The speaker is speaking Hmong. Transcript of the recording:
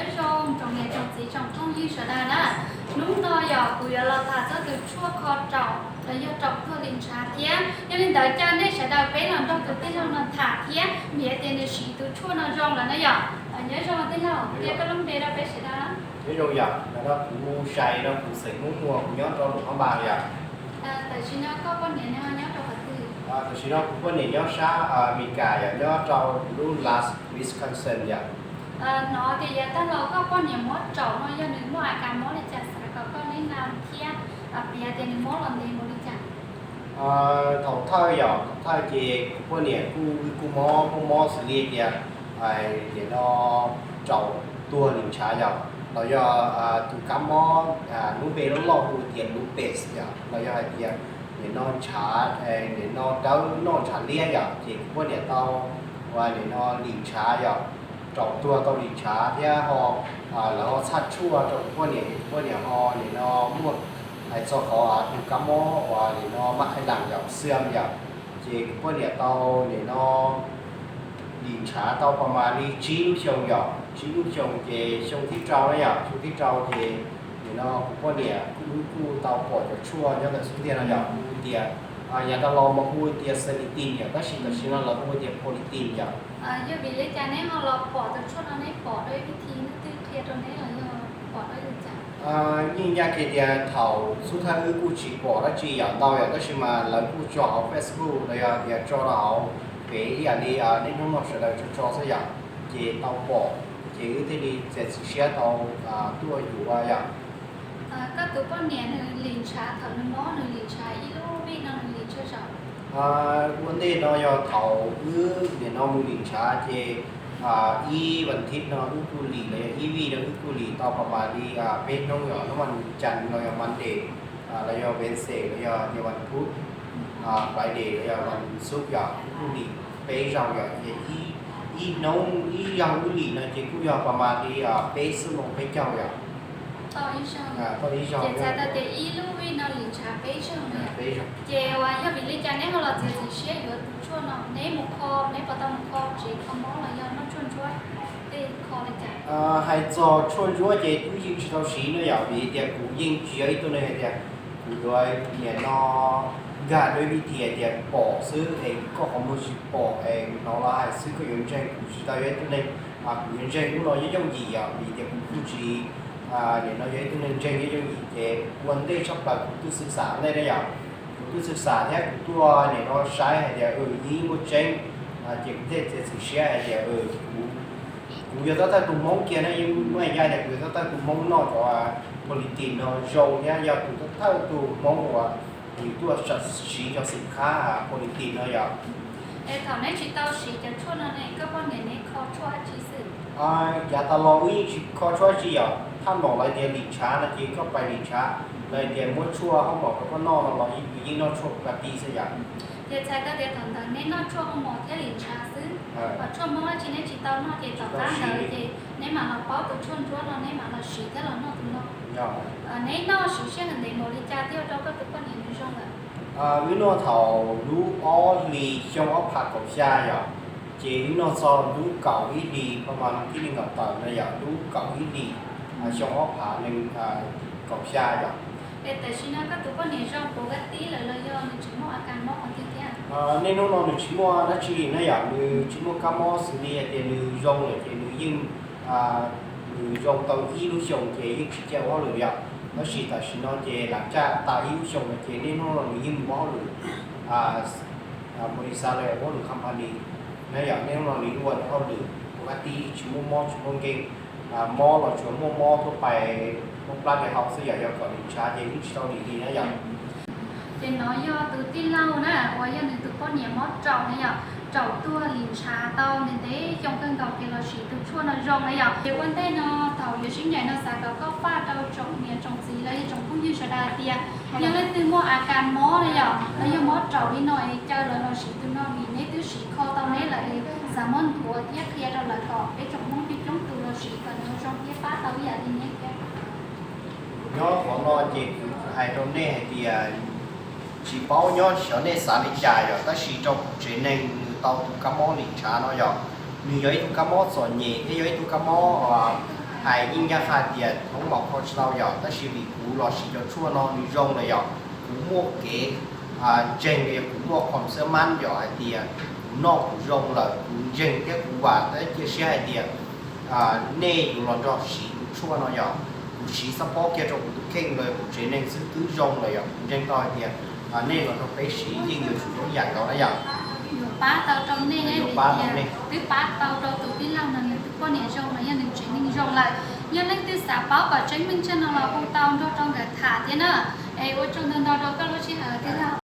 Nyob zoo tsoom niam tsoom txiv tsoom phooj ywg sawv daws na. Hnub no yog kuv yuav los tham txog tus tshuaj kho raum los yog raum tuag li ntshav thiab. Yog li ntawd caw nej sawv daws peb los nrog tus tij laug no tham thiab vim tias nws siv tus tshuaj no zoo lawm na yom. Nyob zoo tij laug, qhia koj lub npe rau peb sawv daws. Nyob zoo yom, ntawm no kuv Sai no kuv xeem Hmoob Muas, kuv nyob rau Luam Phab Npas yom. Tam sim no koj poj niam nyob rau qhov twg? Tam sim no kuv poj niam nyob sab Amelikas yom, nyob rau lub Las Wisconsin yom. Hnov tias yav tag los koj poj niam mob raum no yog nws muaj a kas mob li cas, xav kom koj neb na thiab piav tias nws mob los ntev npaum li cas. Thaum thawj yom, thaum thawj ces kuv poj niam kuj, kuj mob, mob mob xws li tias nim no raum tuag li ntshav yom, los yog tus kab mob lub npe loj loj hu tias lupus yom, los yog hais tias nim no ntshav, nim no dawb noj ntshav liab yom, ces kuv poj niam tau ua nim no li ntshav yom, raum tuag tau li ntshav thiab ho lawv ho txhaj tshuaj rau kuv poj niam, kuv poj niam ho nim no muaj hais txog qhov tus kab mob uas nim no mab qhais las yom, xiam yom, ces kuv poj niam tau nim no li ntshav tau pas mas li tsib lub xyoo yom, tsib lub xyoo ces xyoo thib rau na yom, xyoo thib rau ces nim no kuv poj niam kuj, kuj tau pom cov tshuaj nyob ntawm xub ntiag no yom, hu tias yav tas los mas hu tias xelitin yom, tab sis tam sim no lawv hu tias politin yom. Yog vim li cas neb ho los pom tus tshuaj no, neb pom dua ib vib thi, leej twg qhia rau neb los yog pom dua li cas? Yeej yog hais tias thaum xub thawj wb kuj tsis pom dab tsi yam ntau yom, tab sis mas lawv kuj tso hauv Facebook los yog tias tso rau hauv pem ib yam li niaj hnub no sawv daws tso tso xwb yom, ces tau pom, ces wb thiaj li txiav txim siab tau tuaj yuav yom. Koj tus poj niam nws li ntshav, thaum nws mob nws li ntshav ib lub vij no nws li tsawg zaus? Ua ntej no yog thaum wb nim no mus li ntshav ces ib vas thiv no wb kuj li los yog ib vij no wb kuj li tau pas mas li peb hnub yom, hnub vas cas los yog Monday los yog Wednesday los yog tias vas phuv, Friday los yog vas xuv yom, wb kuj li peb zaug yom, ces ib hnub ib zaug wb li no ces kuj yog pas mas li peb xuab moos peb caug yom. Tau ib zaug. Ces txhais tau tias ib lub vij no li ntshav peb zaug no. Ces uas yog vim li cas neb ho los txiav txim siab yuav tus tshuaj no? Neb mus kho, neb puas tau mus kho tsev kho mob los yog noj tshuaj ntsuab tej kho li cas? Hais txog tshuaj ntsuab ces kuv yeej tsis tau siv no yom, vim tias kuv yeej tsis yog ib tug neeg hais tias kuv yuav nim no nkag dua ib vij thi hais tias pom xwb es koj qhov muag tsis pom es hnov lawv hais xwb koj yuav ntseeg. Kuv tsis tau yog ib tug neeg, kuv yuav ntseeg lub no yooj yooj yim yom, vim tias kuv kuj tsis nim no yog ib tug neeg ntseeg yooj yooj yim, ces ua ntej tshaj plaws kuv tuaj xwb xam ntej na yom, kuv tuaj xwb xam thiab kuv tuaj nim no saib hais tias yeej muaj tseeb, ces kuv thiaj txiav txim siab hais tias kuv yog thawj thawj tus Hmoob kiag na, yeej muaj ncaj tias kuv yog thawj thawj tus Hmoob noj cov politin no zoo thiab yog tus thawj thawj tus Hmoob uas nws tuaj siv cov xim khab politin no yom. Es thaum neb tsis tau siv cov tshuaj no ne, koj poj niam neb kho tshuaj dab tsi xwb? Yav tas los wb yeej tsis kho tshuaj dab tsi yom, thaj maum lawv tias li ntshav no ces koj pais li ntshav, lawv tias muab tshuaj hoob mom rau koj noj no los yus yeej noj tshuaj ka ti xwb yom. Ces txhais tau tias thaum ntawd neb noj tshuaj hoob mom thiab li ntshav xwb, ho tshuaj Hmoob dab tsi neb tsis tau noj, ces tom qab ntawd ces neb mam los paub tus tshuaj ntsuab no neb mam los siv thiab los noj tus no. Neb noj siv sij hawm ntev npaum li cas thiaj ua rau koj tus poj niam nws zoo lawm? Wb noj thaum lub ob hlis xyoo ob phav kaum xya yom, ces wb noj txog lub kaum ib hlis pas mas thiaj li nkaum tawm no yom, lub kaum ib hlis xyoo ob phav kaum xya yom. Es tam sim no koj tus poj niam zoo puv kab tib lawm los yog nws tsis muaj a kas mob qhov twg thiab? Niaj hnub no nws tsis muaj dab tsi na yom, nws tsis muaj kab mob xws li hais tias nws zoo lawm ces nws yeej, nws zoo tau ib lub xyoos ces yeej tsis cia ua hauj lwm yom. Tab sis tam sim no ces lam caj tas ib lub xyoos no ces niaj hnub no nws yeej mus ua hauj lwm, npaum li xav lawm ua hauj lwm company na yom, niaj hnub no nws ua hauj lwm puv kab tib tsis muaj mob tsis muaj nkeeg, mob los tsuas muaj mob tuaj pais, mob plab li hau xwb yom, yog kom li ntshav ces yeej tsis tau li li na yom. Ces no yog tus tij laug na uas yog nws tus poj niam mob raum na yom, raum tuag li ntshav tau ntev ntev xyoo kawg nkaus ces los siv tus tshuaj no zoo na yom. Ces ua ntej no thaum yuav sib ncaim no xav kom koj faj rau tsoom niam tsoom txiv los yog tsoom phooj ywg sawv daws hais tias yog leej twg muaj a kas mob na yom, los yog mob raum li no es caw lawv los siv tus no vim neb twb siv kho tau neb lawm es xav muab nthuav thiab qhia rau lawv kom peb tsoom Hmoob coob coob tus los siv kom nws zoo thiab pab tau ib yam li neb thiab. Nyob qhov no ces kuv hais rau nej hais tias tsis paub nyob xyov nej xav li cas yom, tab sis rau kuv tsev neeg nws tau tus kab mob li ntshav no yom, nws yog ib tug kab mob txom nyem thiab yog ib tug kab mob Hais yeej ncaj qha tias thoob maum kho tsis tau yom, tab sis vim kuv los siv cov tshuaj no nws zoo lawm yom, kuv muaj kev ntseeg los yog kuv muaj qhov xab mab yom hais tias kuv noj kuv zoo lawm, kuv ntseeg thiab kuv vam thiab cia siab hais tias nej yuav los nrog siv tus tshuaj no yom. Kuv siv xab phob kiag rau kuv tus kheej los yog kuv tsev neeg xwb twb zoo lawm yom. Kuv ntseeg tau hais tias nej los nrog peb siv yeej yuav tsum zoo ib yam nkaus na yom. Yuav pab tau rau nej, yuav pab tau nej, twb pab tau rau tus tij laug no nws tus poj niam zoo los yog nws tsev neeg zoo lawm. Yog leej twg xav paub kom tseeb meej tsawg no los hu tau nrog rau nkawd tham thiab na. Es ua tsaug ntau ntau rau koj lub sij hawm tij laug.